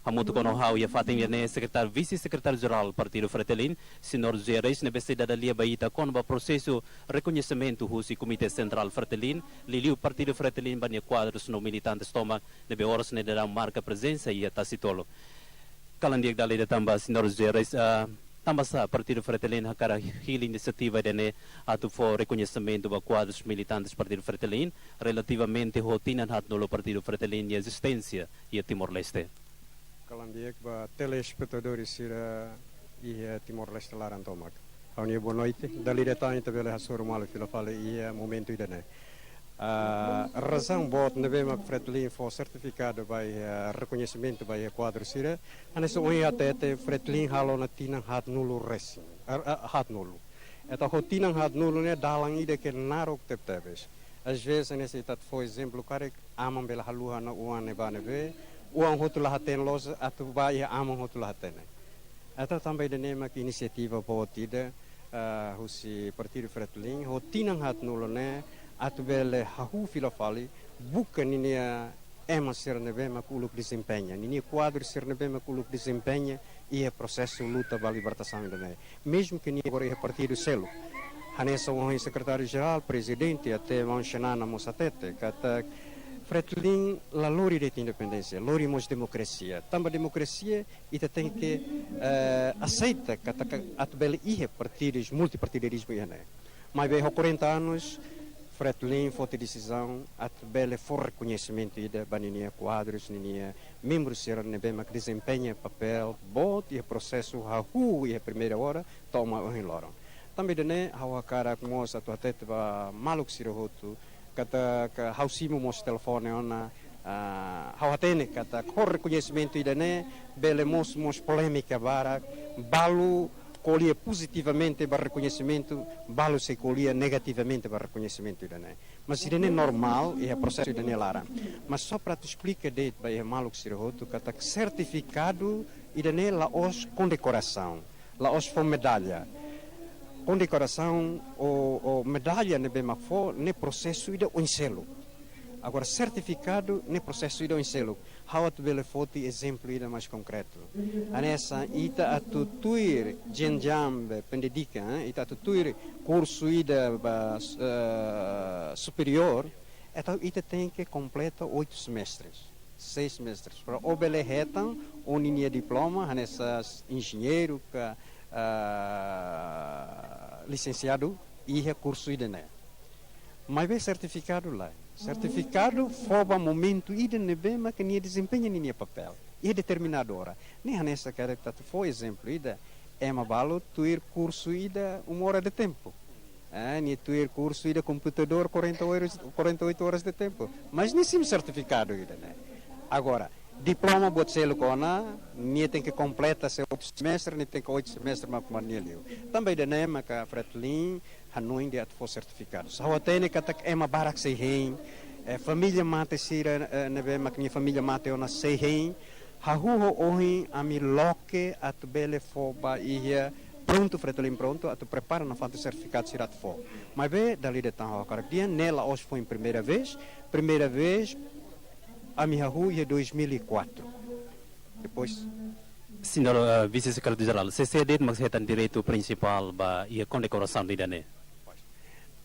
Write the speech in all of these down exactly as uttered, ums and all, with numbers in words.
Hamutuk ho ha'u iha fatin ida-ne'e Sekretáriu, Vise-Sekretáriu Jerál Partidu Fretilin, Señór José Reis, ne'ebé sei dada lia ba ita kona-ba prosesu rekoñesimentu husi Komité Sentrál Fretilin, liuliu Partidu Fretilin ba nia kuadrus no militantes tomak ne'ebé oras ne'e daudaun marka prezensa iha Tasitolu. Kalan di'ak, dala ida tan ba Señór José Reis, ah, tanbasá Partidu Fretilin hakarak hili inisiativa ida-ne'e atu fó rekoñesimentu ba kuadrus militantes Partidu Fretilin, relativamente ho tinan haatnulu Partidu Fretilin nia ezisténsia iha Timor-Leste? Kalan di'ak ba telespetadór sira iha Timor-Leste laran tomak. Ha'u-nia boa noite. Dala ida tan ita bele hasoru malu fila fali iha momentu ida-ne'e. Ah, razaun boot ne'ebé mak Fretilin fó sertifikadu ba iha, rekoñesimentu ba iha kuadru sira, hanesan ohin hatete, Fretilin halo ona tinan haatnulu resin. Ah, ah, haatnulu. Entaun ho tinan haatnulu ne'e dalan ida ke naruk tebetebes. Às vezes, hanesan ita atu fó ezemplu karik, aman bele haluha ona oan ne'ebá ne'ebé, oan hotu la hatene loos, atu ba iha aman hotu la hatene. Entaun tanba ida-ne'e mak inisiativa boot ida, ah, husi Partidu Fretilin, ho tinan haatnulu ne'e, atu bele hahú fila fali, buka ninia ema sira ne'ebé mak uluk dezempeña, ninia kuadru sira ne'ebé mak uluk dezempeña iha prosesu luta ba libertasaun ida-ne'e. Mezmu ke nia agora iha partidu seluk. Hanesan ohin Sekretáriu Jerál, Prezidente, até maun Xanana mós hatete, katak Fretilin la lori de'it independénsia, lori mós demokrasia. Tanba demokrasia, ita tenke, eh, aseita katak atu bele iha partidus, multipartidarizmu iha ne'e. Maibé ho quarenta anos, Fretilin foti desizaun atu bele fó rekoñesimentu ida ba ninia kuadrus, ninia membru sira ne'ebé mak dezempeña papél boot iha prosesu hahú iha primeira hora to'o mai ohin loron. Tanba ida-ne'e, ha'u hakarak mós atu hatete ba maluk sira hotu, katak ha'u simu mós telefone ona, ah, ha'u hatene katak ho rekoñesimentu ida-ne'e bele mosu mós polémika barak, balu ko'alia pozitivamente ba rekoñesimentu, balu sei ko'alia negativamente ba rekoñesimentu ida-ne'e. Mas ida-ne'e normál iha prosesu ida-ne'e laran. Mas só para atu esplika de'it ba iha maluk sira hotu katak sertifikadu ida-ne'e la'ós kondekorasaun, la'ós fó medalla. Kondekorasaun ou, ou medalla ne'ebé mak fó ne'e prosesu ida oin seluk. Agora, sertifikadu ne'e prosesu ida oin seluk. Ha'u atu bele foti ezemplu ida mais konkretu. Hanesan ita atu tuir jenjang pendidikan, eh, ita atu tuir kursu ida ba, eh, superiór, entaun ita tenke kompleta oito semestres, seis semestres. Para ó bele hetan ó-nia diploma, hanesan enjeñeiru ka, ah, lisensiadu, iha kursu ida-ne'e. Maibé sertifikadu lae. Sertifikadu fó ba momentu ida ne'ebé mak nia dezempeña ninia papél iha determinadu hora. Ne'e hanesan karik ita atu fó ezemplu ida, ema balu tuir kursu ida uma hora de tempo. Eh, nia tuir kursu ida komputadór quarenta horas, quarenta e oito horas de tempo. Mas nia simu sertifikadu ida-ne'e. Agora, diploma buat seluk ona, nia tenke kompleta sei oito semestre, nia tenke oito semestre mak mak nia liu. Tanba ida-ne'e maka Fretilin hanoin de'it atu fó sertifikadu. Ha'u hatene katak ema barak sei hein, eh, família mate sira, eh, ne'ebé mak nia família mate ona sei hein, hahú ho ohin ami loke atu bele fó ba iha prontu, Fretilin prontu atu prepara nafatin sertifikadu sira atu fó. Maibé, dala ida tan ha'u hakarak dehan, ne'e la'ós foin primeira vez, primeira vez ami hahú iha dois mil e quatro. Depois, Señór, eh, Vise-Sekretáriu Jerál, sé de'it mak hetan direitu prinsipál ba iha kondekorasaun ida-ne'e?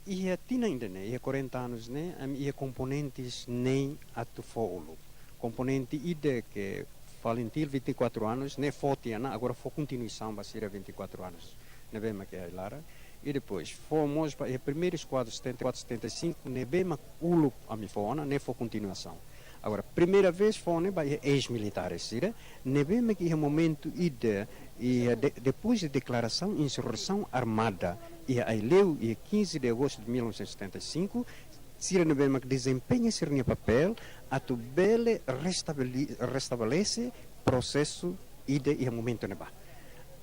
Iha tinan ida-ne'e, iha quarenta anos ne'e, ami iha komponentes neen atu fó uluk. Komponente ida ke FALINTIL vinte e quatro anos, ne'e fó tiha ona, agora fó kontinuasaun ba sira vinte e quatro anos ne'ebé mak iha ai-laran. I depois, fó mós ba iha primeirus kuadru setenta e quatro, setenta e cinco, ne'ebé mak uluk ami fó ona, ne'e fó kontinuasaun. Agora, primeira vez fó ne'e ba iha eis-militares sira, ne'ebé mak iha momentu ida, iha de-, depois de deklarasaun insurreisaun armada iha Aileu, iha quinze de agosto de mil novecentos e setenta e cinco, sira ne'ebé mak dezempeña sira-nia papél atu bele restabele-, restabelese prosesu ida iha momentu ne'ebá.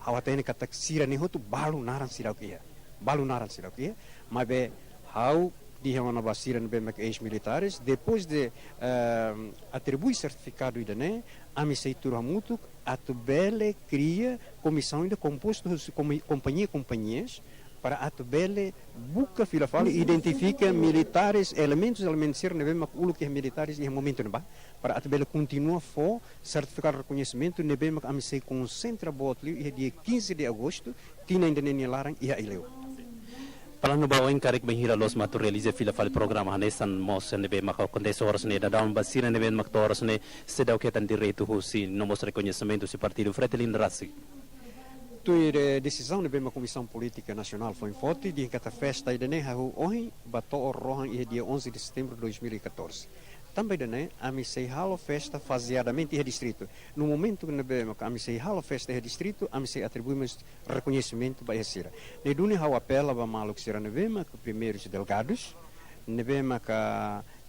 Ha'u hatene katak sira-ne'e hotu balu naran seidauk iha. Balu naran seidauk iha. Maibé ha'u dehan ona ba sira ne'ebé mak eis-militares, depois de, ehm, atribui sertifikadu ida-ne'e, ami sei tuur hamutuk atu bele kria komisaun ida kompostu husi komi-, kompañia, kompañias, para atu bele buka fila fali, identifika militares, elementus, elementus sira ne'ebé mak uluk iha militares iha momentu ne'ebá, para atu bele kontinua fó sertifikadu rekoñesimentu ne'ebé mak ami sei konsentra boot liu iha dia quinze de agosto, tinan ida-ne'e nia laran iha Aileu. Planu ba oin karik bainhira loos mak atu realiza fila fali programa hanesan mós ne'ebé mak akontese oras ne'e, daudaun ba sira ne'ebé mak to'o oras ne'e seidauk hetan direitu husi no mós rekoñesimentu husi partidu Fretilin rasik? Tuir desizaun ne'ebé mak Komisaun Polítika Nasionál foin foti, dehan katak festa ida-ne'e hahú ohin ba to'o rohan iha dia onze de setembro de dois mil e catorze. Tanba ida-ne'e, ami sei halo festa fazeadamente iha distritu. No momentu ne'ebé mak ami sei halo festa iha distritu, ami sei atribui mós rekoñesimentu ba iha sira. Ne'e duni ha'u apela ba maluk sira ne'ebé mak primeirus delegadus, ne'ebé mak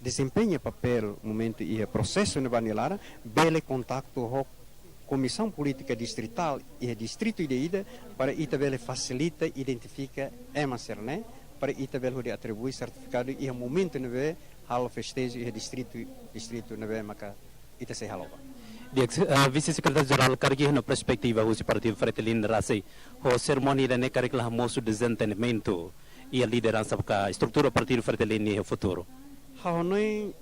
dezempeña papél momentu iha prosesu ne'ebá nia laran, bele kontaktu ho Komisaun Polítika Distritál iha distritu ida-ida, para ita bele fasilita identifika ema sira-ne'e, para ita bele hodi atribui sertifikadu iha momentu ne'ebé halo festeju iha distritu, distritu ne'ebé maka ita sei halo ba. Di'ak, eh, Vise-Sekretáriu Jerál, karik iha ona perspetiva husi partidu Fretilin rasik, ho serimónia ida-ne'e karik la hamosu dezentendimentu iha lideransa ka estrutura partidu Fretilin iha futuru? Ha'u hanoin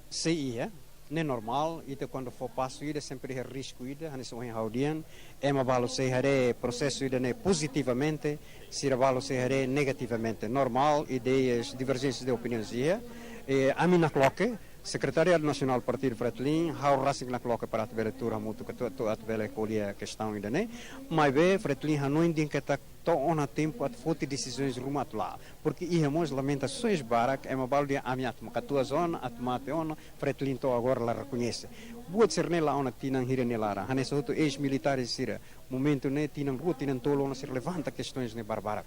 sei iha, ne'e normál, ita kuandu fó pasu ida sempre iha risku ida, hanesan ohin ha'u dehan, ema balu sei haree prosesu ida-ne'e pozitivamente, sira balu sei haree negativamente. Normál, ideias, diverjénsias de opiniões iha. E, ami nakloke, Sekretariadu Nasionál Partidu Fretilin, ha'u rasik nakloke para atu bele tuur hamutuk atu, atu, atu bele ko'alia kestaun ida-ne'e. Maibé Fretilin hanoin dehan katak to'o ona tempu atu foti desizaun ruma atu la'o. Porque iha mós lamentasaun barak, ema balu dehan ami atu mak katuas ona, atu mate ona, Fretilin to'o agora la rekoñese. Buat sira-ne'e la'o ona tinan hira nia laran. Hanesan hotu eis-militares sira, momentu ne'e tinan rua, tinan tolu ona sira levanta kestaun ne'e barbarak.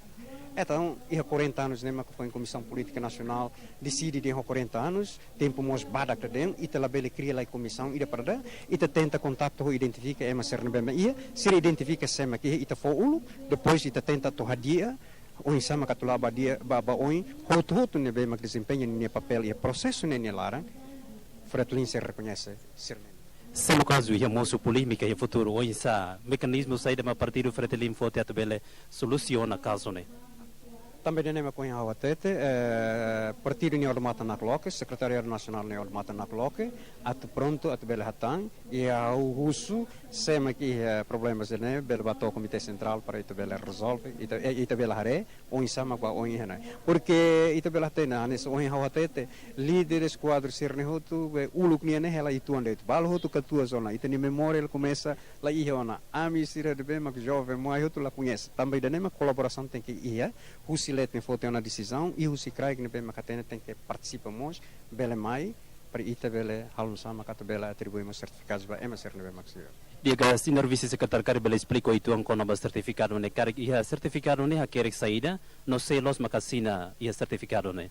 Entaun, iha quarenta anos ne'e mak foin Komisaun Polítika Nasionál deside dehan ho quarenta anos, tempu mós badak daudaun, ita labele kria lai komisaun ida para daudaun, ita tenta kontaktu ho identifika ema sira ne'ebé mak iha, sira identifika sé mak iha, ita fó uluk, depois ita tenta atu hadi'a, oinsá mak atu la'o ba di'ak, ba, ba oin, hotu-hotu ne'ebé mak dezempeña ninia papél iha prosesu ne'e nia laran, Fretilin sei rekoñese sira-ne'e. Se no kazu iha mosu polémika iha futuru, oinsá mekanizmu saida mak partidu Fretilin foti atu bele solusiona kazu ne'e? Tanba ida-ne'e mak ohin ha'u hatete, eh, partidu nia odamatan nakloke, Sekretariadu Nasionál nia odamatan nakloke, atu prontu, atu bele hatán, i ha'u husu, sé mak iha, eh, problemas ne'e, bele bá to'o Komité Sentrál para ita bele rezolve, ita, eh, ita bele haree, oinsá mak ba oin iha ne'e. Porque ita bele hatene, hanesan ohin ha'u hatete, líderes, kuadru sira-ne'e hotu, be, uluk nia ne'e hela uitoan de'it. Balu hotu katuas ona, ita-nia memória komesa la iha ona. Ami sira ne'ebé mak joven, mai hotu la koñese. Tanba ida-ne'e mak kolaborasaun tenke iha, husi leet ne'e foti ona desizaun, i husi kraik ne'ebé mak hatene tenke partisipa mós, bele mai, para ita bele halo oinsá mak atu bele atribui mós sertifikadus ba ema sira ne'ebé mak sira. Di'ak, Señór Vise-Sekretáriu, karik bele esplika uitoan kona-ba sertifikadu ne'e, karik iha sertifikadu ne'e hakerek saida, no sé loos mak asina iha sertifikadu ne'e?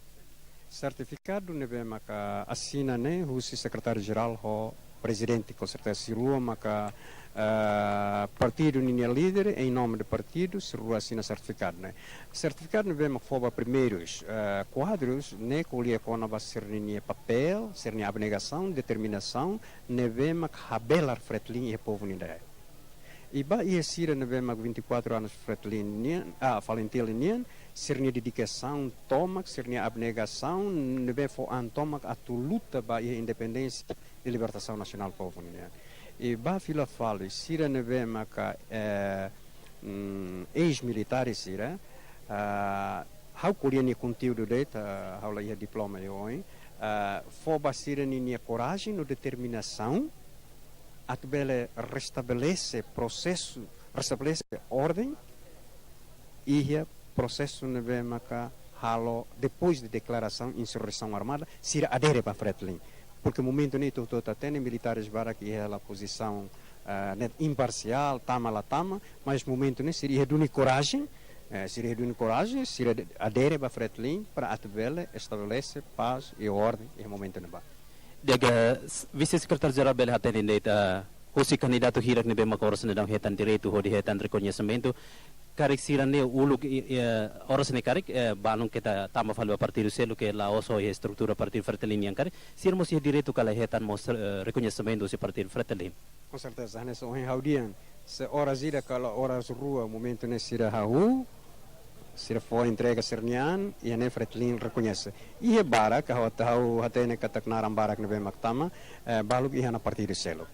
Sertifikadu ne'ebé maka asina ne'e husi Sekretáriu Jerál ho Prezidente, com certeza, sira rua maka, eh, partidu ninia líder, em nome do partidu, sira rua asina sertifikadu ne'e. Sertifikadu ne'ebé mak fó ba primeirus, eh, kuadrus, ne'e ko'alia kona-ba sira-nia papél, sira-nia abnegasaun, determinasaun, ne'ebé mak habelar Fretilin iha povu nia dadeer. I ba iha sira ne'ebé mak vinte e quatro anos Fretilin nian, ah, FALINTIL nian, sira-nia dedikasaun tomak, sira-nia abnegasaun, ne'ebé fó an tomak atu luta ba iha independénsia i libertasaun nasionál povu nian. I ba fila fali, sira ne'ebé maka, eh, mm, eis-militares sira, ah, ha'u ko'alia nia konteúdu de'it, ah, ha'u la iha diploma iha oin, ah, fó ba sira ninia korajen no determinasaun, atu bele restabelese prosesu, restabelese orden, iha prosesu ne'ebé maka halo depois de deklarasaun insurreisaun armada, sira adere ba Fretilin. Porque momentu ne'e ita hotu hatene militares barak iha hela pozisaun, eh, ne'e imparsiál, tama la tama, mas momentu ne'e sira iha duni korajen, eh, sira iha duni korajen, sira de-, adere ba Fretilin para atu bele estabelese pás i orden iha momentu ne'ebá. Di'ak, Vise-Sekretáriu Jerál, bele hatene de'it, ah, husi kandidatu hirak ne'ebé maka oras ne'e daudaun hetan direitu hodi hetan rekoñesimentu. Karik sira-ne'e uluk, i, i, oras ne'e karik, eh, balun keta tama fali ba partidu seluk ka la'ós iha estrutura partidu Fretilin nian karik, sira mós iha direitu ka lae hetan mós, eh, rekoñesimentu husi partidu Fretilin? Com certeza, hanesan ohin ha'u dehan, se oras ida ka lae oras rua momentu ne'e sira hahú, Sira fó entrega sira-nia an, iha ne'e Fretilin rekoñese. Iha barak, ha'u, ha'u hatene katak naran barak ne'ebé mak tama, eh, balu iha ona partidu seluk.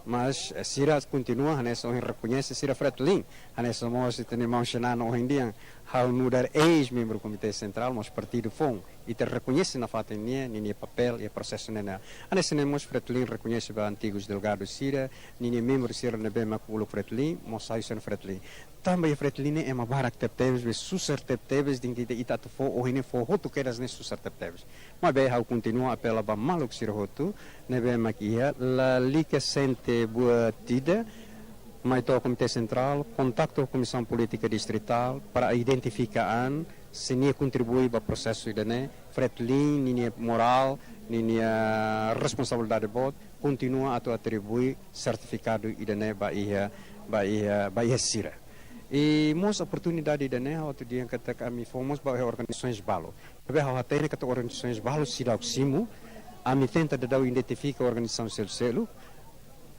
Mas, eh, sira kontinua hanesan ohin rekoñese sira Fretilin, hanesan mós ita-nia irmaun Xanana ohin dehan, ha'u nu'udar eis-membru Komité Sentrál, mós partidu foun, ita rekoñese nafatin nia, ninia papél iha prosesu ne'e. Hanesan ne'e mós Fretilin rekoñese ba antigus delegadu sira, ninia membru sira ne'ebé mak uluk Fretilin, mós sai husi Fretilin. Tanba iha Fretilin ne'e ema barak tebetebes, be susar tebetebes, dehan katak ita atu fó, ohin ne'e fó hotu kedas ne'e susar tebetebes. Maibé ha'u kontinua apela ba maluk sira hotu, ne'ebé mak iha, lalika sente buat ida, mai to'o Komité Sentrál, kontaktu Komisaun Polítika Distritál, para identifika an, se nia kontribui ba prosesu ida-ne'e, Fretilin, ninia morál, ninia responsabilidade boot, kontinua atu atribui sertifikadu ida-ne'e ba iha, ba iha, ba iha sira. I mós oportunidade ida-ne'e, ha'u atu dehan katak ami fó mós ba iha organizasoens balu. Maibé ha'u hatene katak organizasoens balu seidauk simu, ami tenta daudaun identifika organizasaun seluk-seluk,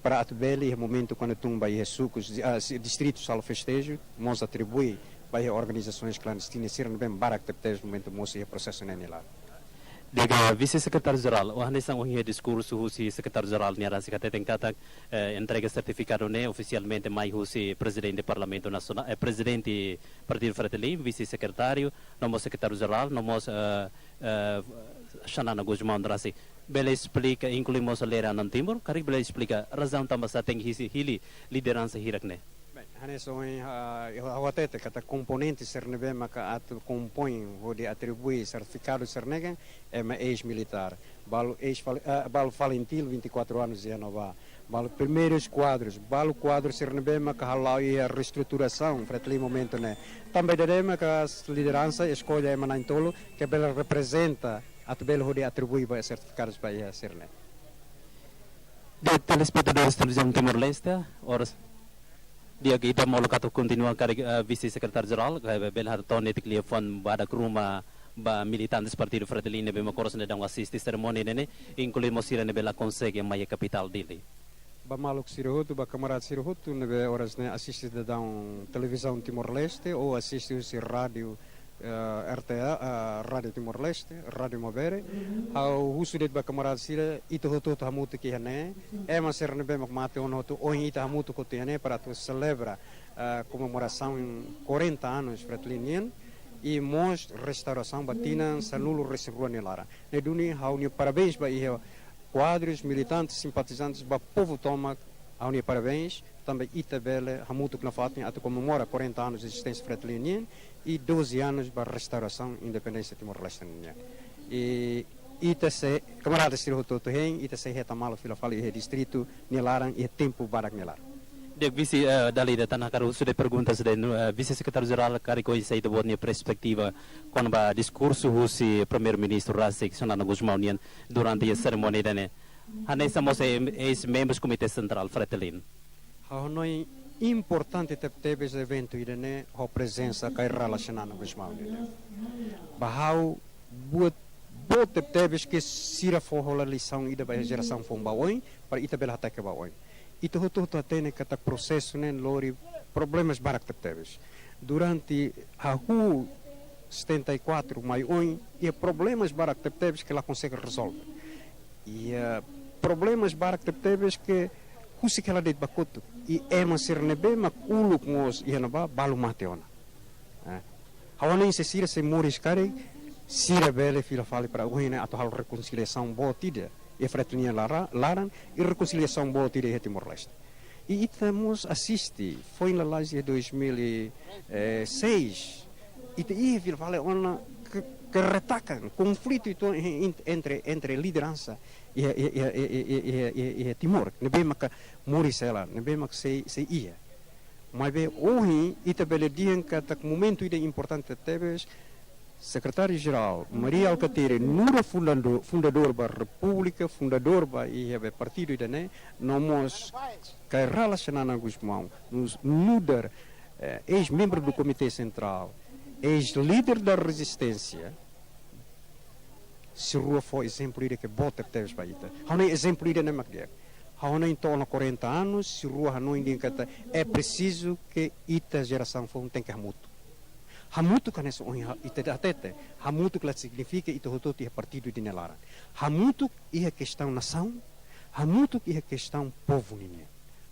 para atu bele iha momentu kuandu tun ba iha sukus, ah, si-, distritu sala festeju, mós atribui ba iha organizasoens klandestinas sira ne'ebé barak tebetebes momentu mosu iha prosesu ne'e nia laran. Di'ak, Vise-Sekretáriu-Jerál, ohin hanesan ohin iha diskursu husi Sekretáriu-Jerál nia rasik hateten katak, eh, entrega sertifikadu ne'e ofisialmente mai husi Prezidente Parlamentu Nasionál, eh, Prezidente Partidu Fretilin, Vise-Sekretáriu, no mós Sekretáriu-Jerál, no mós, eh, eh, Xanana Gusmão rasik. Bele esplika, inklui mós lidera an Timor, karik bele esplika razaun tanbasá tenke hili, hili lideransa hirak ne'e? Bem, hanesan ohin, ah, ha'u hatete katak komponente sira ne'ebé maka atu kompoin hodi atribui sertifikadu sira-ne'e, ema eis-militár. Balu eis-fal-, ah, balu FALINTIL vinte e quatro anos iha ne'ebá. Balu primeirus kuadrus, balu kuadrus sira ne'ebé maka hala'o iha reestruturasaun Fretilin momentu ne'e. Tanba ida-ne'e maka lideransa eskolla ema na'in-tolu ke bele reprezenta atu bele hodi atribui ba sertifikadus ba iha sira-ne'e. Di'ak, telespetadores Televizaun Timor-Leste, oras. Di'ak, ita molok atu kontinua karik, eh, Vise-Sekretáriu-Jerál, eh, bele hato'o netik liafuan badak ruma ba militantes Partidu Fretilin ne'ebé mak oras ne'e daudaun asiste serimónia ne'e, inklui mós sira ne'ebé la konsege mai iha kapitál Dili. Ba maluk sira hotu, ba kamarada sira hotu ne'ebé oras ne'e asiste daudaun Televizaun Timor-Leste ou asiste husi rádiu, eh, R T A, eh, Rádiu Timor-Leste, Rádiu Maubere. Ha'u husu de'it ba kamarada sira, ita hotu-hotu hamutuk iha ne'e. Ema sira ne'ebé mak mate ona hotu, ohin ita hamutuk hotu iha ne'e para atu selebra, eh, komemorasaun quarenta anos Fretilin nian, i mós restaurasaun ba tinan sanulu-resin-rua nia laran. Ne'e duni ha'u-nia parabéns ba iha kuadrus, militantes, simpatizantes, ba povu tomak, ha'u-nia parabéns, tanba ita bele hamutuk nafatin atu komemora quarenta anos de existência Fretilin nian i doze anos ba restaurasaun independénsia Timor-Leste nian. I ita sei, kamarada sira hotu-hotu hein, ita sei hetan malu fila fali iha distritu nia laran, iha tempu badak nia laran. Di'ak, Vise, eh, dala ida tan hakarak husu de'it pergunta ida, no, eh, Vise-Sekretáriu-Jerál, karik oinsá ita-boot nia perspetiva kona-ba diskursu husi Primeiru-Ministru rasik, Xanana Gusmão nian, durante serimónia ida-ne'e. Hanesan mós eis-membru Komité Sentrál Fretilin. Ha'u hanoin importante tebetebes eventu ida-ne'e ho prezensa Kay Rala Xanana Gusmão nian. Ba ha'u buat boot tebetebes ke sira fó hola lisaun ida ba jerasaun foun ba oin, para ita bele hateke ba oin. Ita hotu-hotu hatene katak prosesu ne'e lori problemas barak tebetebes. Durante hahú setenta e quatro mai oin, iha problemas barak tebetebes ke la konsege rezolve. Iha problemas barak tebetebes ke husik hela de'it ba kotuk. I ema sira ne'ebé mak uluk mós iha ne'ebá balu mate ona. Eh. Ha'u hanoin se sira sei moris karik, sira bele fila fali para ohin ne'e atu halo rekonsiliasaun boot ida iha Fretilin nia lara-, laran, i rekonsiliasaun boot ida iha Timor-Leste. I ita mós asiste, foin lalais iha dois mil e seis, ita iha fila fali ona ke-, keretakan, konflitu ida in-, entre, entre lideransa iha, iha, iha Timor, ne'ebé maka moris hela, ne'ebé maka sei, sei iha. Maibé ohin, ita bele dehan katak momentu ida importante tebes, Sekretáriu-Jerál Mari Alkatiri, nu'udar fundadór, fundadór ba Repúblika, fundadór ba iha be partidu ida-ne'e, no mós Kay Rala Xanana Gusmão, nu'udar, eh, eis-membru do Komité Sentrál, eis-líder da rezisténsia, sira rua fó ezemplu ida ke boot tebes ba ita. Ha'u hanoin ezemplu ida-ne'e mak di'ak. Ha'u hanoin to'o ona quarenta anos, sira rua hanoin dehan katak é preciso que ita jerasaun foun tenke hamutuk. Hamutuk hanesan ohin ha-, ita hatete, hamutuk la signifika ita hotu-hotu iha partidu ida-ne'e laran. Hamutuk iha kestaun nasaun, hamutuk iha kestaun povu ninian.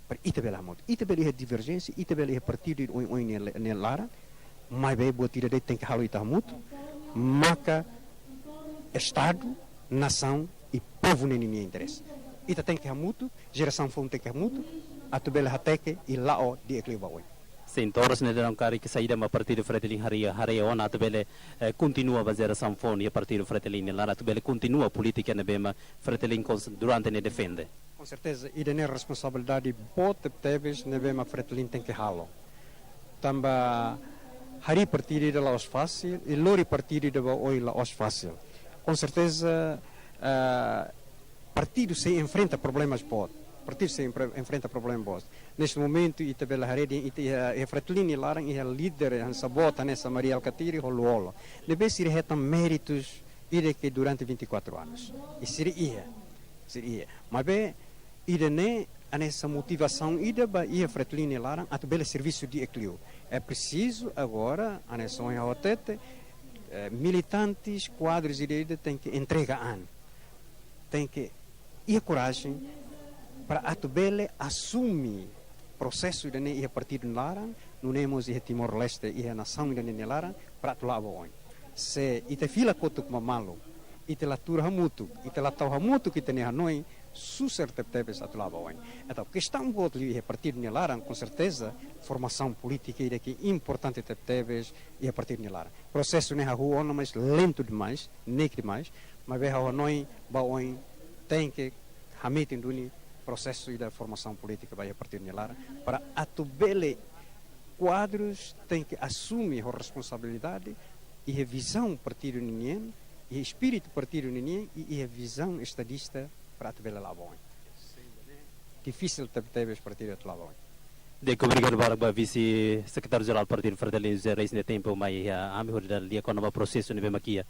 Para ita bele hamutuk. Ita bele iha diverjénsia, ita bele iha partidu oioin ne'e, ne'e laran, maibé buat ida de'it tenke halo ita hamutuk, maka Estadu, nasaun i povu nia ninia interese. Ita tenke hamutuk, jerasaun foun tenke hamutuk, atu bele hateke i la'o di'ak liu ba oin. Sin, toras ne'e daudaun karik saida mak Partidu Fretilin harii, harii ona atu bele, eh, kontinua ba jerasaun foun iha Partidu Fretilin nia laran, atu bele kontinua polítika ne'ebé mak Fretilin kons-, durante ne'e defende. Com certeza, ida-ne'e responsabilidade boot tebes ne'ebé mak Fretilin tenke halo. Tanba harii partidu ida la'ós fasil, i lori partidu ida ba oin la'ós fasil. Com certeza, ah, partidu sei enfrenta problemas boot. Partidu sei enfre-, enfrenta problemas boot. Neste momento, ita bele haree dehan, ita iha, iha Fretilin nia laran, iha líder, hanesan boot, hanesan Mari Alkatiri, ho Lú-Olo. Ne'ebé sira hetan méritus ida ke durante vinte e quatro anos. I sira iha. Sira iha. Maibé, ida-ne'e, hanesan motivasaun ida ba iha Fretilin nia laran, atu bele servisu di'ak liu. É preciso agora, hanesan ohin ha'u hatete, eh, militantes, kuadrus ida-idak tenke entrega an. Tenke iha korajen para atu bele asume prosesu ida-ne'e iha partidu nia laran, nune'e mós iha Timor-Leste, iha nasaun ida-ne'e nia laran, para atu la'o ba oin. Se ita fila kotuk ba malu, ita la tuur hamutuk, ita la tau hamutuk ita-nia hanoin, susar tebetebes atu la'o ba oin. Entaun, kestaun boot liu iha partidu nia laran, com certeza, formasaun polítika ida ke importante tebetebes iha partidu nia laran. Prosesu ne'e hahú ona, mas lentu demais, ne'e demais, maibé ha'u hanoin ba oin tenke hametin duni prosesu ida formasaun polítika ba iha partidu nia laran, para atu bele kuadrus tenke asume ho responsabilidade, iha vizaun partidu ninian, iha espíritu partidu ninian, i iha vizaun estadista para atu bele la'o ba oin. Difisil tebetebes partidu atu la'o ba oin. Di'ak, obrigadu barak ba Vise-Sekretáriu-Jerál Partidu Fretilin, José Reis, nia tempu mai iha ami hodi dada lia kona-ba prosesu ne'ebé mak iha